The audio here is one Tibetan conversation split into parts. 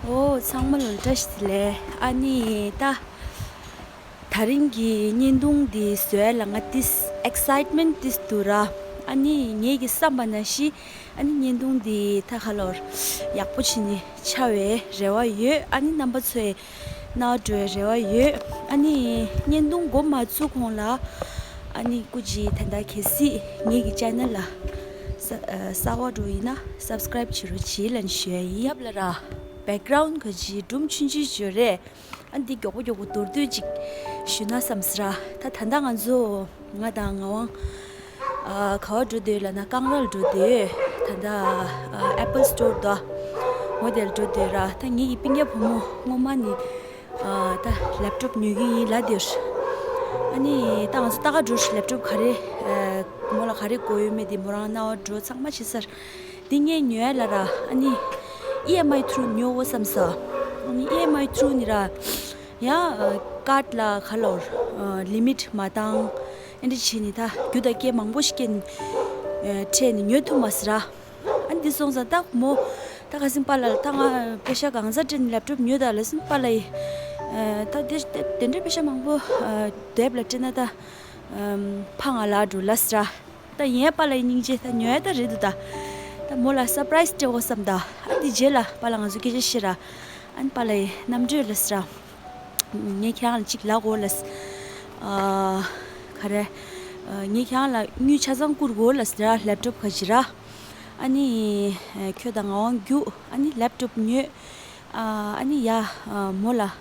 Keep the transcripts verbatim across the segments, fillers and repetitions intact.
ཨོ། ཚང་མ་ལ་བཀྲ་ཤིས་བདེ་ལེགས། ཨ་ནི་ད་དེ་རིང་གི་བརྙན་ཐུང་འདི་བཟོ་ཡ་ལ་ང་ཏིས་ཨེག་སའིཊ་མེན་ཊི་ཏིས་འདུག་ར། ཨ་ནི་ངེད་ཀྱི་བསམ་པ་ནང་བཞིན་ཨ་ནི་བརྙན་ཐུང་འདི་ད་ག་ལོར་ཡག་པོ་བྱས་ནས་ཆགས་པའི་རེ་བ་ཡོད། ཨ་ནི་རྣམ་པ་ཚོས་ནང་འགྲོ་བའི་རེ་བ་ཡོད། ཨ་ནི་བརྙན་ཐུང་འགོ་མ་བཙུགས་གོང་ལ་ཨ་ནི་སྐུ་མཁྱེན་ད་ལྟ་གལ་སྲིད་ངེད་ཀྱི་ཆེ་ནལ་ལ་ས་ཨ་གསར་པ་འགྲོ་ཡིན་ན་སབ་སི་ཀེ་རེབ་བྱེད་རོགས་བྱེད་ལབ་ཞུ་ཡ་ཡིན། ཡབ་ལ་ར་བེག་གྷ་རའུན་ཌི་ག་ཅིག་སྒྲུང་ཆུང་ཆུང་ཅིག་ཡོད་རེད། ཨ་འདི་མགྱོགས་པོ་མགྱོགས་པོ་མདོར་བསྡུས་ཅིག་ཞུས་ན་བསམ་སོང་ར། ད་ད་ལྟ་ང་ཚོ་ང་དང་ངག་དབང་ཨ་ག་པར་འགྲོ་འདོད་ལབ་ན་ཀང་ར་ལ་འགྲོ་འདོད། ད་ལྟ་ཨ་ཨེ་པལ་སི་ཊོར་དོ་འོ་དེ་ལ་འགྲོ་འདོད་ར། ད་ངེད་ཀྱི་སྤུན་ཀྱག་བུ་མོ་སྔོན་མ་ནི་ཨ་ད་ལེབ་ཊོབ་ཉོ་གི་ཡིན་ལབ་འདོད། ཨ་ནི་ད་ང་ཚོ་ལྟ་ག་འགྲོ་ཤག་ལེབ་ཊོབ་ག་རེ་ཨ་མོ་ལ་ག་རེ་དགོས་ཡོད་མེད་དེ་མོ་རང་རྣ་བར་འགྲོ་ཚང་མ་བྱས་ཚར། འདི་ངས་ཉོ་ཡ་ལབ་ར། ཨ་ནི་ཨི་ཨེམ་ཨའི་ཐུ་རུ་ཉོ་དགོས་བསམ་སོང་། ཨ་ནི་ཨི་ཨེམ་ཨའི་ཐུ་རུ་ནི་ར་ཡང་ཀར་ཌི་ལ་ག་ལོར་ལི་མིཊ་མ་བཏང་། ཨེ་འདྲ་བྱས་ནི་ད་རྒྱུ་དང་རྐྱེན་མང་པོ་ཞིག་རྐྱེན་འཕྲད་ནི་ཉོ་ཐུབ་མ་སོང་ར། ཨ་ནི་འདི་སོང་ཙང་ད་མོ་ད་ག་ཟིན་པཱ་ལགས་ལ་ད་ང་པེ་ཤ་གང་ཙམ་སྤྲད་ནས་ལེབ་ཊོབ་ཉོས་དང་ལབ་ཟིན་པཱ་ལགས་ཡིས་ད་དེ་དེ་འདྲའི་པེ་ཤ་མང་པོ་དེབ་ལ་སྤྲད་ན་ད་ཕ་ང་ལ་འགྲོ་ལབ་སོང་ར། ད་ཡིན་ཡ་པཱ་ལགས་ཡི་སྙིང་རྗེ། ད་ཉོ་ཡ་ད་རེད་འདུག་ད་ད་མོ་ལ་སར་པ་རའི་སི་སྤྲད་དགོས་བསམ། ད་ཨ་འདི་རྗེས་ལ་པཱ་ལགས་ང་ཚོ་སྐད་ཆ་བཤད་ར། ཨ་ནི་པཱ་ལགས་ཡི་རྣམ་གྲོལ་ལབ་སོང་ར། ངས་ཁྱེད་རང་ལ་གཅིག་ལབ་དགོས་ལབ། ཨ་ག་རེ། ཨ་ངས་ཁྱེད་རང་ལ་དངུལ་ཆ་ཚང་བསྐུར་དགོས་ལབ་ཟེར་ར། ལེབ་ཊོབ་ག་ཅིག་ར། ཨ་ནི་ཨ་ཁྱོད་དང་ངག་དབང་རྒྱུགས། ཨ་ནི་ལེབ་ཊོབ་ཉོས། ཨ་ཨ་ནི་ཡ་ཨ་མོ་ལ་ཨ་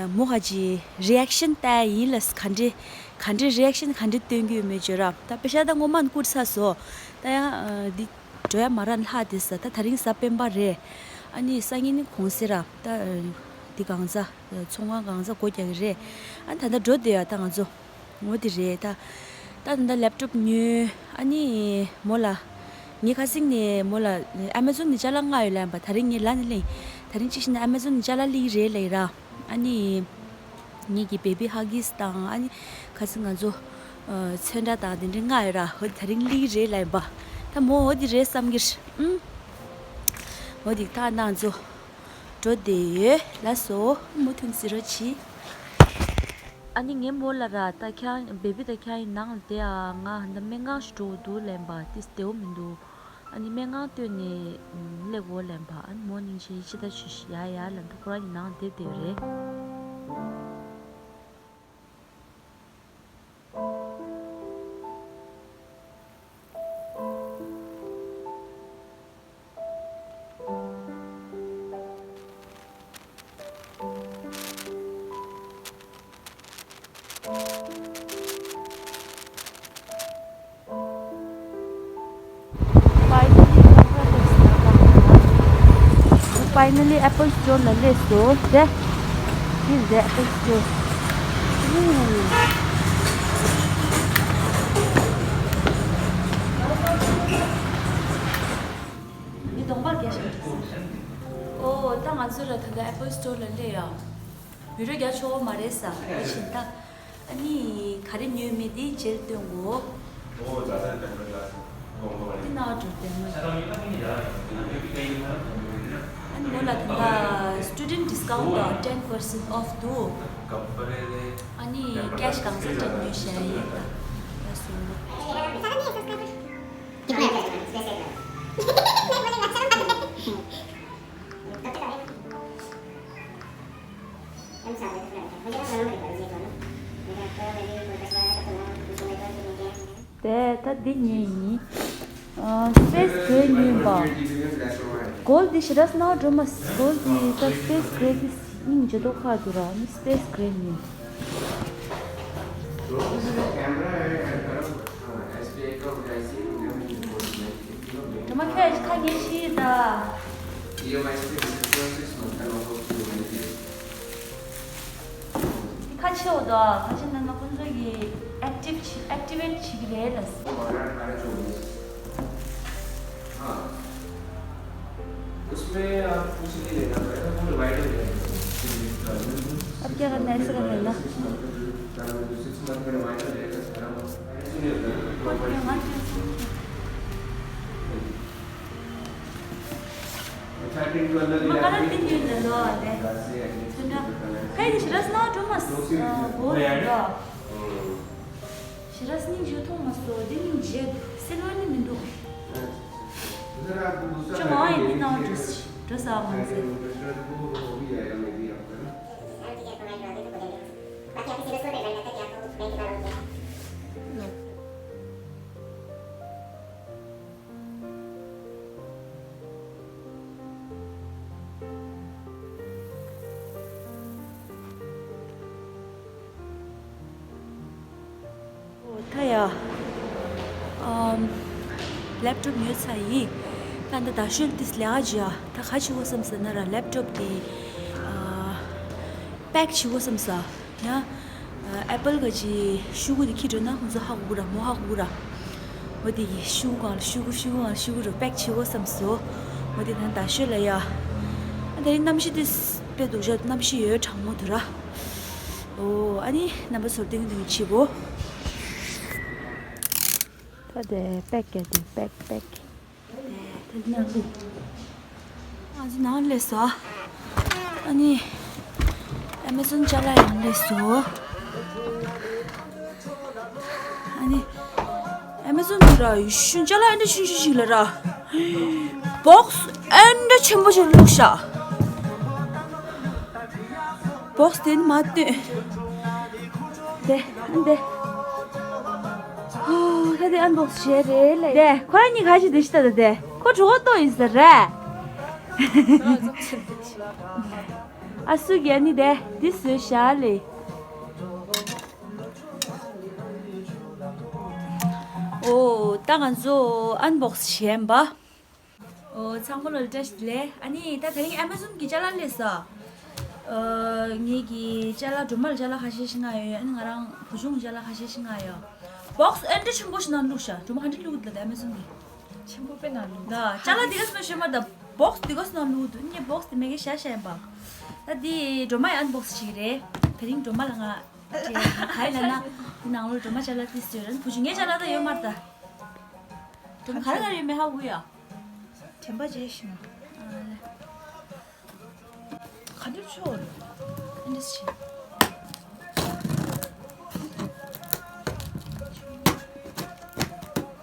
མོ་ག་ཅིག་རི་ཨེག་ཤན་ལྟ་ཡ་ཡིན་ལབ། ག་འདྲས་ག་འདྲས་རི་ཨེག་ཤན་ག་འདྲས་སྟོན་གྱི་ཡོད་མེད་བརྗོད་ར། ད་པེ་ཤ་ད་སྔོན་མ་ནས་བསྐུར་ཚར་སོང་། ད་ཡང་ཨ་འདི་འགྲོ་ཡ་མ་རག་ལྷག་བསྡད་ས། ད་དེ་རིང་གཟའ་སྤེན་པ་རེད། ཨ་ནི་སང་ཉིན་ནི་གུང་སེང་ར། ད་འདི་གང་ཟག་ཚོང་ཁང་གང་ཟག་སྒོ་རྒྱག་གི་རེད། ཨ་ནི་ད་ལྟ་འགྲོ་བསྡད་ཡ་ད་ང་ཚོ། འོ་དེ་རེད་ད། ད་ད་ལྟ་ལེབ་ཊོབ་ཉོས། ཨ་ནི་མོ་ལ་ངས་ཁ་སང་ནས་མོ་ལ་ཨ་མ་ཛོན་ནས་ཅ་ལག་མངགས་ཡོད་ལབ་ཡིན་པ། དེ་རིང་ངས་ལབ་ནས་ལེན། དེ་རིང་གཅིག་བྱས་ན་ཨ་མ་ཛོན་ནས་ཅ་ལག་སླེབས་ཀྱི་རེད་ལབ་ཡིན་ར། ཨ་ནི་ངེད་ཀྱི་བེ་བི་ཧ་གིས་དང་། ཨ་ནི་ཁ་སང་ང་ཚོ་ཚོན་ཁྲ་དང་དེ་འདྲ་མངགས་ཡོད་ར། འོ་དེ་རིང་སླེབས་ཀྱི་རེད་ལབ་ཡིན་པ། ད་མོ་འོ་དེ་རེད་བསམ་གྱི་རེད། ཨུམ། འོ་དེ་ད་ང་ཚོ་འགྲོ་བསྡད་ཡོད། ལགས་སོ། མུ་མཐུད་གཟིགས་རོགས་གྱིས། ཨ་ནི་ངའི་མོ་ལ་ར། ད་ཁྱེད་རང་བེ་བི་དང་ཁྱེད་རང་ནང་ལ་བསྡད་ཨ། ང་ད་སྨན་ཁང་ཞིག་འགྲོ་དགོས་འདུག་ལབ་ཡིན་པ། དེ་བདེ་པོ་མི་འདུག་ཨ་ནི་སྨན་ཁང་སྟོད་ནས་སླེབས་དགོས་ལབ་ཡིན་པ། ཨ་ནི་མོ་སྙིང་རྗེ་ཡིས་ཕྱི་ལྟ་ཞུས་ཤིག་ཡ་ཡ་ལབ་འདུག་ཁོ་རང་གཉིས་ནང་ལ་བསྡད་བསྡད་རེད། Finally, Apple Store ལ་སླེབས་སོང་། རེད། འདི་རེད། Apple Store. འདི་གདོང་པ་རྒྱག་བཞག་འདུག་ཨོ། ད་ང་ཚོ་ར་ད་ལྟ་Apple Store ལ་སླེབས་ཡ། བི་ཌི་ཡོ་རྒྱག་ཆོག་མ་རེད་ས། འོ་བྱས་ད། ཨ་ནི་ག་རེ་ཉོས་མེད་དེ་རྗེས་ལ་སྟོན་དགོས། འདི་ནང་འགྲོ་དེ་མོ། ཨ་ནི་མོ་ལ་ད་ལྟ་student discount དང་ten percent off འདུག་ཨ་ནི་ཀེཤ་གང་ས་ཅིག་ཉོས་བཞག་ཡིན་ད། ལགས་སོ། དེ་ད་འདི་ཉོས་ཡིན། ཨ་space gray ཉོས་པ། གོལ་འདི་ཞེ་དྲག་སྣང་བ་འགྲོ་མ། གོལ་འདི་ད་space gray འདི་སྙིང་རྗེ་མདོག་ཁ་འདུག་ར། ནི་space gray ཉོས། ཉི་མ་ཁྱོད་ཁ་ངན་ཤི་ད། འདི་ཁ་ཕྱེའོ་ད། ཁ་ཕྱེ་ན་ན་ཁོང་ཚོ་གི་active བྱེད། activate བྱེད་ཀྱི་རེད་ལ། उसमें आप कुछ नहीं लेना पड़ेगा, वो रिवाइटल है। अब क्या करना है, ऐसे करना है ना? सिक्स मंथ में रिवाइटल रहेगा, सारा कुछ नहीं होता है। མ་ཀ་ར་ཏི་ཉུལ་ལ་ལོ་ཨ་ལེ། ཚོན་ཁྲ། ཁ་ཡི་ཞི་ར་སྣང་བྲོ་མ་སོ་གོ་རེ་ལོ། ཞི་ར་སྙིང་རྗེ་མཐོང་མ་སོ་འདི་སྙིང་རྗེ་སེ་ལོ་ནི་མི་འདུག་ཅོ་མ་ཡི་འདི་སྣང་བྲོ་བྲོ་ས་མང་ཚེ། ད་ཡ། ཨམ། ལེབ་ཊོབ་ཉོས་ཚར་ཡིན། ད་ད་ད་ཤུལ་ཏིས་ལས་ཀ་བྱས་ཡ། ད་ག་བྱེད་དགོས་བསམ་ས་ན་ར་ལེབ་ཊོབ་དེ། ཨ། པེག་བྱེད་དགོས་བསམ་ས། ཡ། ཨ་པལ་ག་ཅི་ཤུ་གུ་དེ་ཁྱི་འགྲོ་ན་ཁོང་ཚོ་ཧ་གོ་གི་ར་མོ་ཧ་གོ་གི་ར། འོ་དེ་ཡི་ཤུ་གུ་གང་ལ་ཤུ་གུ་ཤུ་གུ་གང་ལ་ཤུ་གུ་རུ་པེག་བྱེད་དགོས་བསམ་སོ། འོ་དེ་ན་ད་ཤུལ་ལ་ཡ། ཨ་དེ་རིང་གནམ་གཤིས་དེ་དཔེ་སྡུག་ཤ་གནམ་གཤིས་ཡོད་གྲང་མོ་དུ་ར། འོ་ཨ་ནི་རྣམ་པ་ཚོར་ཏིང་ཏིང་བྱེད་གོ་ད་དེ་པེག་ག་དེ་པེག་པེག་ང་ཚོ་ནང་སླེབས་སོང་། ཨ་ནི་ཨ་མེ་ཟོན་ཅ་ལག་ཡང་སླེབས་སོང་། ཨ་ནི་ཨ་མེ་ཟོན་དུ་ར་ཡུ་ཤུན་ཅ་ལག་ཨེ་འདྲ་ཆུང་ཆུང་ཞིག་ལ་ར། བོག་སི་ཨེ་འདྲ་ཆེན་པོ་ཞིག་བླུགས་ཤག་བོག་སི་དེ་ནི་མ་བཏོན། དེ་ཨན་དེ། ཧོ་ད་དེ་ཨན་བོག་སི་བྱས་རེད་ལེ། དེ་ཁོ་རང་གཉིས་ག་ཞིག་དེ་ཤི་ད་ད་དེ་ཁོ་གྲོད་ཁོག་ལྟོགས་ཡིན་ས་རེད། ཨ་སུ་གི་ཨ་ནི་དེ་འདི་བཟོས་བཞག་ལེ། ཨོ་ད་ང་ཚོ་ཨན་བོག་སི་བྱས་ཡིན་པ། ཨོ་ཚང་མ་ལོ་ལ་བཀྲ་ཤིས་བདེ་ལེགས། ཨ་ནི་ད་དེ་རིང་ཨ་མེ་ཟོན་གྱི་ཅ་ལག་སླེབས་སོང་། ཨོ་ངེད་ཀྱི་ཅ་ལག་སྒྲོལ་མ་ལ་ཅ་ལག་ཁ་ཤས་ཤིག་མངགས་ཡོད། ཨ་ནི་ང་རང་བུ་ཆུང་ཅ་ལག་ཁ་ཤས་ཤིག་མངགས་ཡོད། བོག་སི་ཨེ་འདྲ་ཆེན་པོ་ཞིག་ནང་བླུགས་ཤག་སྒྲོལ་མ་ག་འདྲ་བླུགས་འདུག་ད་ཨ་མེ་ཟོན་གྱི། ཆེན་པོ་དཔེ་ནང་བླུགས། ད་ཅ་ལག་འདི་ག་སོ་ཤོད་མ་ད་བོག་སི་འདི་ག་སོ་ནང་བླུགས་འདུག་ངས་བོག་སི་འདི་མེད་ཀི་ཤ་ཤ་ཡིན་པ། ད་འདི་སྒྲོལ་མ་ཡི་ཨན་བོག་སི་བྱེད་ཀྱི་རེད། དེ་རིང་སྒྲོལ་མ་ལ་ང་། ག་ཡིན་ལ་ན། འདི་ནང་ལོ་སྒྲོལ་མ་ཅ་ལག་ཏིས་ཡོད་རན་བུ་ཆུང་ངའི་ཅ་ལག་ད་ཡོད་མ་རེད་ད། སྒྲོལ་མ་ག་རེ་ག་རེ་ཡོད་མེད་ཧ་གོ་ཡ། དྲན་པ་བརྗེད་ཤི་ན། ག་འདྲ་ཆོག་རེད། ཨེ་འདྲ་ཞིག་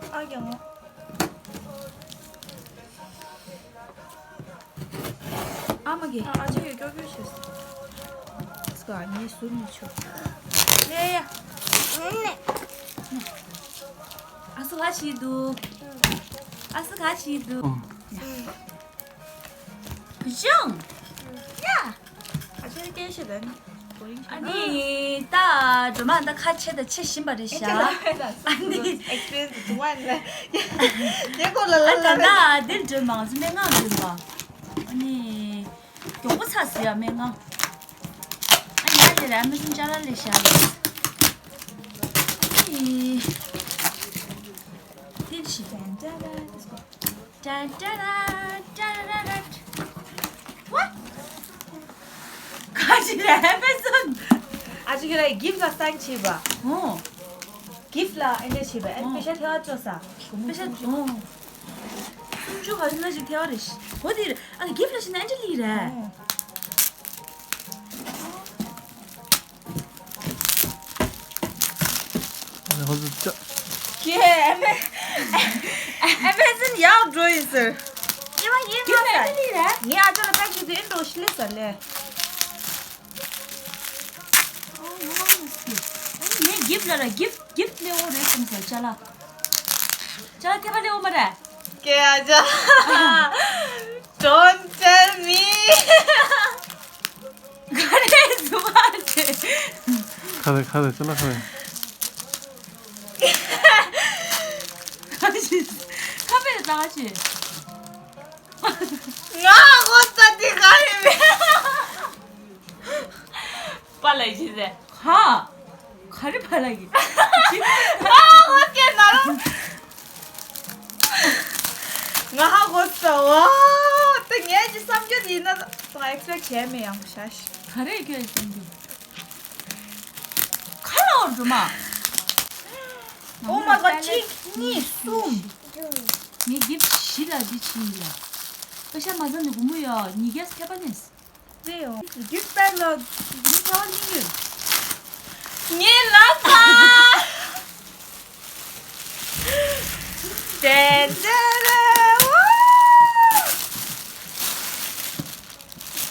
ཨ་རྒྱ་མོ། ཨ་མ་གི། ཨ་ཅེ་ཡོད་ཀྱོ་ཀྱོ་ཤི། སྐ་ངའི་ཟུར་མི་ཆོག་ཡ་ཡ། ཨ་སུ་ག་ཤི་འདུག་ཨ་སུ་ག་ཤི་འདུག་བཞེངས། ཡ། ཨ་ཅེ་སྐད་ཤེས་ད་ནི། ཨ་ནི་ད་སྒྲོལ་མ་ད་ཁ་ཕྱེ་ད་ཕྱེ་བཞིན་པ་རེད་ཤག་ཨ་ནི་ཨེགས་སི་པི་རི་ཡན་སི་དུ་མ་ནི་ཡེ་གོ་ལ་ལ་ཨ་ད་ལ་ད་འདིར་སྒྲོལ་མ་ང་ཚོ་སྨན་ཁང་སྒྲོལ་མ། ཨ་ནི་མགྱོགས་པོ་ཚ་ཟེར་ཡ་སྨན་ཁང་། ཨ་ཡ་དེ་ར་མི་སུམ་ཅ་ལག་ལས་ཤག་ལ། ཨ་ནི་དེ་ཞིག་ད་ད་ད་ད། ཏན་ཏན་ཏན་ཏན་ཏན། What? ག་ཅི་རེད་ཨེ་མེ་ཟོན། ཨ་ཅི་གི་ར་གིཕ་ལ་སན་བྱེད་པ། ཨོ། གིཕ་ལ་ཨེ་འདྲ་བྱེད་པ་ཨེ་ཨོ། པེ་ཤ་ཐེ་བ་བཅོ་ས། པེ་ཤ་ཨོ། སུམ་ཅུ་ག་ཅི་ན་ཅིག་ཐེ་བ་རེད་ཤི། འོ་དེ་རེད་ཨ་གིཕ་ལ་ཤི་ན་ཨེ་འདྲ་ལི་རེད། ཨོ། ཁོ་ཚོ་ཅག་ཀྱེ་ཨེ་མེ་ཨེ་མེ་ཟོན་ཡག་འགྲོ་ཡིན་ཟེར། ཡེ་མ་ཡེ་མ་ཟེར། ངས་ཨ་ཅག་ལ་ཁ་ཞིག་དུ་ཨེ་འགྲོ་ཤི་ལེ་ཟེར་ལེ། ངས་གིཕ་ལ་ར་གིཕ་གིཕ་ལེ་འོ་རེད་སོང་ཟེར་ཅ་ལག་ཅ་ལག་ཐེ་བ་ལེ་འོ་མ་ར། ཀྱེ་ཨ་ཅག Don't tell me. ག་རེ་ཟུ་བ་ཆེ། ཁ་རེ་ཁ་རེ་ཅི་ན་ཁ་རེ། ཁ་ཕྱི་ཁ་ཕྱི་ད་ཆེ། ང་ཧོ་ཙ་དི་ག་རེ་མེད། པ་ལ་ཡི་ཟེ། ཧ། ག་རེ་པ་ལ་ཡི། ང་ཧོ་ཀེ་ན་རོ། ང་ཧ་གོ་ས་བ། ད་ངས་ཀྱི་བསམ་རྒྱུ་དེ་ཡིན་ན་ད་ང་ཨེག་སི་པེག་བྱས་མེད་ཡང་ཤ་ཤི། ག་རེ་ཁྱོད་བསམ་རྒྱུ། ཁ་ལ་འོར་འགྲོ་མ། Oh my god གཅིག་གཉིས་གསུམ། ངས་གིབ་བཞི་ལ་འདི་ཕྱིན་ཡ། ཤ་མ་ཚང་ནི་གུ་མོ་ཡོ་ཉི་གེས་ཁྱད་པར་ནས། རེད་ཡོ། རྒྱུག་པའི་ལོ་ཉི་ཚ་བ་ཉི་ཡོད། ངའི་ལ་ས། དེ་དེ་རེད་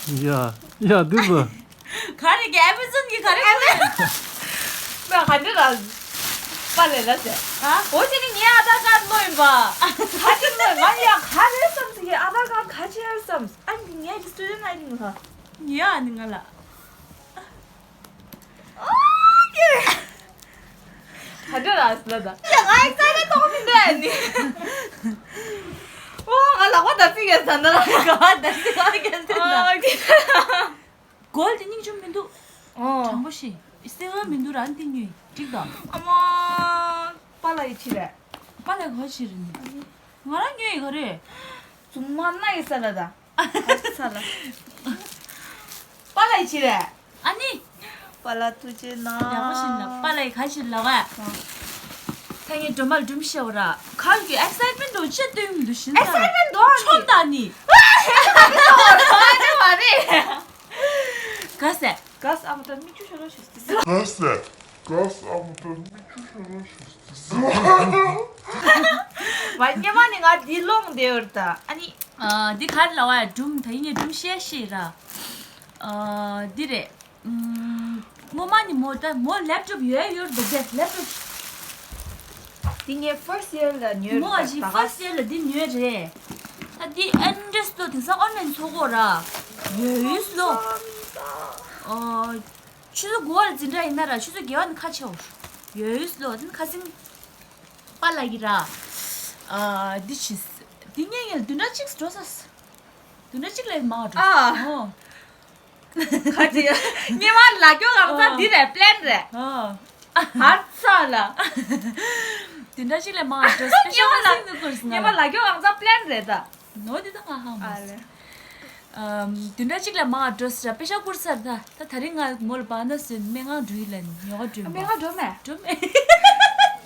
བ། ཡ་ཡ་འདི་ཚོ། ག་རེ་གི་ཨེ་མེ་ཟོན་གི་ག་རེ་གི། ན་ག་འདྲ་ར། པ་ལས་ལ་ཟེར། ཨ། འོ་ཅི་ནི་ངའི་ཨ་དར་ཀར་ནོ་ཡིན་པ། ག་ཅི་ནོ་ང་ཡ་ག་རེ་བསམ་ཟིག་གི་ཨ་དར་ཀར་ག་ཅི་ཡར་བསམ། ཨ་ནི་ངའི་གི་སི་ཊུ་ཌེན་ཊི་ཨའི་ཌི་ནི་ཧ། ངའི་ཨ་ནི་ང་ལ། ཨོ་ཀེ། ག་འདྲ་ར་ཟེར་ལ་ད། ཡ་ང་ཨེག་སའི་ཊེཌ་གཏོང་མི་འདོད་ནི། ཨོ་ང་ལག་པ་ད་སི་གེ་ཟ་ན་ལ་ག་བ་ད་སི་ག་གེ་ཟ་ན། ཨོ་ཀེ། གོལ་དེ་སྙིང་རྗེ་མི་འདུག་ཨོ། དྲང་པོ་ཞིག་སེ་བ་མི་འདུག་ར་འདི་ཉོས་འགྲིག་དང་། ཨ་མ། པཱ་ལགས་ཡི་ཕྱིར་རེད། པཱ་ལགས་ག་ཕྱིར་རེད་ནི། ང་རང་ཉོས་ཡི་ག་རེད། རྫུན་མ་ན་ཡི་ས་ལ་ད། ས་ལ། པཱ་ལགས་ཡི་ཕྱིར་རེད། ཨ་ནི། པཱ་ལགས་ཐུགས་རྗེ་གནང་། ཡག་པོ་ཞིག་ལ་པཱ་ལགས་ཡི་ག་ཕྱིར་ལ་བ། ད་ངས་སྒྲོལ་མ་ལ་སྒྲོལ་མ་བཤད་འོ་ར། ག་གི་ཨེག་སའི་ཊི་མེན་ཊི་འདྲ་བོ་ཅི་སྟོན་མི་འདུག་ཤིན་ཙང་། ཨེག་སའི་ཊི་མེན་ཊི་འདུག་ཨ་ནི། ཆོག་ད་ནི། ཨ་ནི་མ་རེད། ག་ཟེ། ག་ཟེ་ཨ་མ་ད་མིག་ཆུ་ཤོར་ཤོར་ཤོར་ཟེ། ག་ཟེ། ག་ཟེ་ཨ་མ་ད་མིག་ཆུ་ཤོར་ཤོར་ཤོར་ཟེ། བ་སྙེ་མ་ནི་ང་འདི་ལོང་བསྡད་ཡོད་ད། ཨ་ནི། ཨ་འདི་ག་རེ་ལབ་བ་སྒྲུང་ད་ཡིན་ངས་སྒྲུང་བཤད་ཤེས་ར། ཨ་འདི་རེད། ཨམ། སྔོན་མ་ནི་མོ་ད་མོ་ལེབ་ཊོབ་ཡོད་ཡོད་འདུག་སྟེ་ལེབ་ཊོབ། འདི་ངའི་ཕར་སི་ཡར་ལ་ཉོས་མོ་རེད་ཨ་ཅི་ད་ཕར་སི་ཡར་ལ་འདི་ཉོས་རེད། ད་འདི་ཨེན་ཌི་རེ་སི་ལོ་དེང་སང་ཨོན་ལན་ཚོགས་གོ་ར། ཡོད་ཡོད་ལོ། ཨ། ཆུ་ཚོད་དགུ་པ་ལ་འཛིན་གྲྭ་ཡིན་ན་ར་ཆུ་ཚོད་བརྒྱད་པ་ནི་ཁ་ཕྱེ་འོ། ཡོད་ཡོད་ལོ་དེ་ནི་ཁ་སང་། པཱ་ལགས་ཀྱིས་ར། ཨ་འདི་བྱིས། འདི་ངས་ངས་བདུན་ཕྲག་གཅིག་འགྲོ་ས། བདུན་ཕྲག་གཅིག་ལས་མང་བ་འགྲོ། ཨ། ཨོ། ག་ཅི། ཉི་མ་ལ་སྐྱོ་གང་ཚ་འདི་རེད་པི་ལན་རེད། ཨོ། ཧར་ཚ་ལ། བདུན་ཕྲག་གཅིག་ལས་མང་བ་འགྲོ་ས་པེ་ཤ་ཉི་མ་ལ་ཁ་སང་ནི་ཁུར་སོང་ང་ལ། ཉི་མ་ལ་སྐྱོ་གང་ཚ་པི་ལན་རེད་ད། ནོ་འདི་ད་ང་ཧ་མ་ཨ་ལེ། ཨམ། བདུན་ཕྲག་གཅིག་ལས་མང་བ་འགྲོ་ས་ར་པེ་ཤ་བསྐུར་ཚར་ད། ད་ད་རིང་ང་མོ་ལ་བར་ན་སོན་སྨན་ཁང་འགྲོ་ཡི་ལ་ནི་ཉོ་ག་འགྲོ་ཡི་སྨན་ཁང་འགྲོ་མེད། འགྲོ་མེད།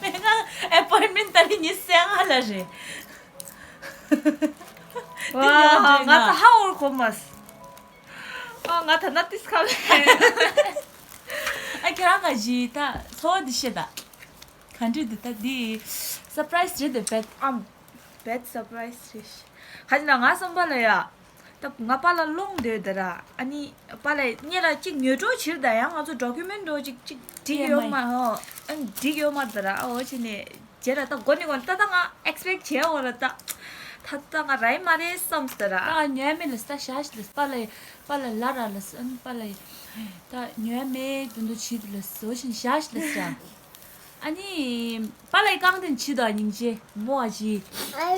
སྨན་ཁང་ཨེ་པོའིན་མེན་ཊི་ད་རིང་ཉི་ཤུ་རྩ་ལྔ་ལ་རེད། འདི་ཉོ་ག་འགྲོ་ཡི་ང་ད་ཧ་འོར་གོ་མ་སོང་། ཨ་ང་ད་ན་ཏིས་ཁ་ལ། ཨ་ཁྱེད་རང་ག་ཞིག་ད་ཚོ་བ་འདི་ཤེས་ད། ག་འདྲ་འདི་ད་འདི་སར་པ་རའི་སི་རེད་དེ་བེད། ཨམ། བེད་སར་པ་རའི་སི་རེད། ག་ཅི་ན་ང་བསམ་པ་ལ་ཡ། ད་ང་པཱ་ལགས་སློང་འདོད་དེ་ར། ཨ་ནི་པཱ་ལགས་ངེད་ལ་གཅིག་ཉོས་འགྲོ་ཕྱིར་ད་ཡང་ང་ཚོ་ཌོ་ཀུ་མེན་ཊི་འདྲ་བོ་གཅིག་གཅིག་བསྒྲིགས་ཡོད་མ་ཧོ། ཨ་ནི་བསྒྲིགས་ཡོད་མ་ད་ར་ཨ་འོ་ཅི་ནས་རྗེས་ལ་ད་མགོ་ནས་མགོ་ནས་ད་ད་ང་ཨེག་སི་པེག་བྱས་འོ་ར་ད། ད་ད་ང་ར་ཡི་མ་རེད་བསམ་ད་ར། ད་ང་ཉོས་མེད་ལ་ད་བཞག་ཤི་ལ་པཱ་ལགས་པཱ་ལགས་ལ་ར་ལ་ཨ་ནི་པཱ་ལགས་ད་ཉོས་མེད་དུ་འདུག་བྱིས་དུ་ལ་འོ་ཅི་ནས་བཞག་ཤི་ལ་ད། ཨ་ནི། པཱ་ལགས་རྐང་དེ་བྱིས་དང་སྙིང་རྗེ་མོ་ཨ་ཅི།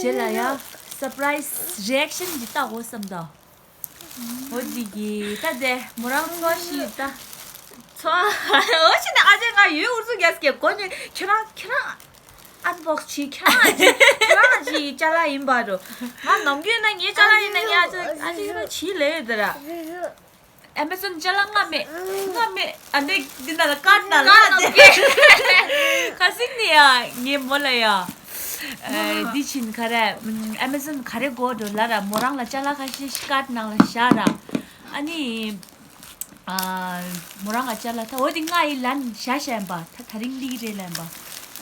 རྗེས་ལ་ཡ། སར་པ་རའི་སི་རི་ཨེག་ཤན་གྱི་ལྟ་དགོས་བསམ་དང་། འོ་དེ་གི་ད་དེ་མོ་རང་ཚོ་ཞིག་ད། ཚོ། འོ་ཅི་ནས་ཨ་ཅེ་ང་ཡོད་འུར་ཚུགས་རྒྱག་གི་མགོ་ནས་ཁྱོད་རང་ཁྱོད་རང་ཨན་བོག་སི་བྱེད་ཁྱོད་རང་ཨ་ཅེ་ཁྱོད་རང་ཨ་ཅེ་ཅ་ལག་ཡིན་པ་རུ། ང་ནམ་རྒྱུན་ན་ངའི་ཅ་ལག་ཡིན་ན་ངས་ཨ་ཅེ་ཨ་ཅེ་ཁྱོད་རང་བྱེད་ལས་ཡོད་དེ་ར། ཨེ་མེ་ཟོན་ཅ་ལག་ལྔ་མེད། ལྔ་མེད། ཨ་འདི་འདི་ན་ལ་ཀར་ན་ལ་ཀར་ན་དེ། ཁ་སིང་ནི་ཡ་ངའི་མོ་ལ་ཡ། ཨ་འདི་ཕྱིན་ག་རེ། ཨེ་མེ་ཟོན་ག་རེ་དགོས་འགྲོ་ལ་ར་མོ་རང་ལ་ཅ་ལག་ཁ་ཤས་ཤིག་ཀར་ནང་ལ་བཞག་ར། ཨ་ནི། ཨ་མོ་རང་ལ་ཅ་ལག་ད་འོ་དེ་ལྔ་ཡི་ལན་བཞག་བཞག་ཡིན་པ་ད་ད་རིང་ལིག་རེད་ལན་པ།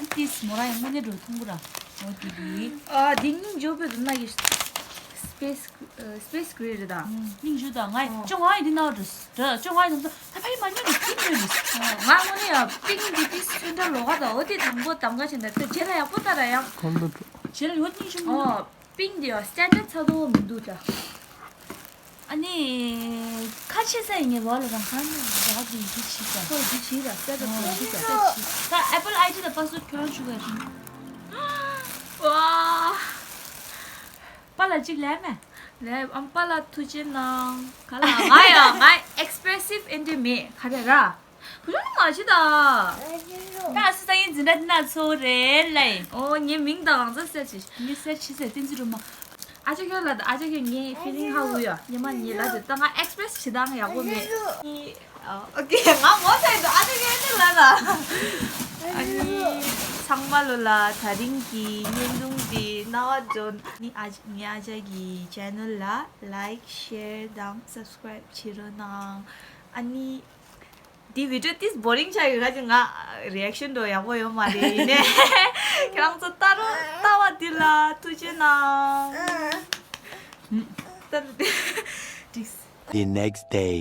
ཨ་ཏིས་མོ་རང་ཡང་དངོས་གནས་འགྲོ་ཐུང་གུ་ར། འོ་དེ་གི། ཨ་དེ་སྙིང་རྗེ་པོ་འདུག་ན་གི་སི་པེ་སི་ཨ་སི་པེ་སི་གྷེ་རེ་རེད་ད། སྙིང་རྗེ་ད་ང་ཨོ་ཅོ་ང་ཡི་འདི་ན་འགྲོ་ད་ཅོ་ང་ཡི་འདི་ད་ཕ་ཡི་མ་ཉོ་རེ་ཅི་ཉོ་རེ། ང་དངོས་གནས་ཡ་པིང་འདི་ཏིས་ཚོན་ཁྲ་ལོག་ག་ད་འོ་དེ་དང་པོ་དམ་ག་ཆེན་ད་ད་རྗེས་ལ་ཡག་པོ་ད་ར་ཡང་། ཁོང་ད་རྗེས་ལ་ཡོད་སྙིང་རྗེ་མོ། ཨོ་པིང་འདི་ཡ་སི་ཊན་ཌར་ཌི་ཚ་དོ་མི་འདུག་ད། ཨ་ནི། ཁ་ཆེ་ས་ཡིན་ངེས་ལོ་ལ་རང་ཁང་ནས་རོགས་ཀྱི་ཡི་གེ་ཕྱིས་ས། ཁོ་ཡི་གེ་ཕྱིས་ལ་སེ་ད་ཁོ་ཡི་གེ་ཕྱིས་ས། ད་ཨེ་པལ་ཨའི་ཌི་དང་པ་སི་ཝར་ཌི་ཁྱོད་རང་ཞུ་ག་རེད། ཝ། པཱ་ལགས་གཅིག་ལས་མེད། ལས་ཨམ་པཱ་ལགས་ཐུགས་རྗེ་གནང་། ག་ལ་ང་ཡ་ང་ཨེག་སི་པི་རེ་སིབ་ཨེ་འདྲ་མེད་ག་རེ་ར། བུ་ལོན་མ་བྱེད་ད། ད་སི་ས་ཡིན་འཛིན་གྲྭ་འདི་ན་ཚོ་རེད་ལེ། ཨོ་ངའི་མིང་དང་རང་ཚ་སེར་ཆེ། ངའི་སེར་ཆེ་སེར་བསྟན་འཛིན་སྒྲོལ་མ། ཨ་ཅག་ཁྱོད་ལ་ད་ཨ་ཅག་ཁྱོད་ངའི་ཕི་ལིང་ཧ་གོ་ཡ། ཉི་མ་ཉི་ལ་དེ་ད་ང་ཨེག་སི་པི་རེ་སི་བྱེད་སྟངས་ཡག་པོ་མེད། ཨོ་ཨོ་ཀེ་ང་ངོ་ཚ་ཡིན་ད་ཨ་ཅག་ཁྱོད་ནི་ལ་ད། ཨ་ནི། ཚང་མ་ལོ་ལ་དེ་རིང་གི་བརྙན་ཐུང་འདི་རྣ་བ་འཇོན་ནི་ཨ་ངའི་ཨ་ཅག་གི་ཆེ་ནལ་ལ་ལའིཀ་ཤེར་དང་སབ་སི་ཀ་རའིབ་བྱེད་རོགས་གནང་། ཨ་ནི་འདི་བི་ཌི་ཡོ་ཏིས་བོ་རིང་ཆགས་ཡོད་ཁ་ཅིག་ང་རི་ཨེག་ཤན་འགྲོ་ཡག་པོ་ཡོད་མ་རེད། ཡིན་ནའི་ཁྱེད་རང་ཚོ་ལྟ་རོགས་ལྟ་བ་འདི་ལ་ཐུགས་རྗེ་གནང་། ད་འགྲིགས། The next day.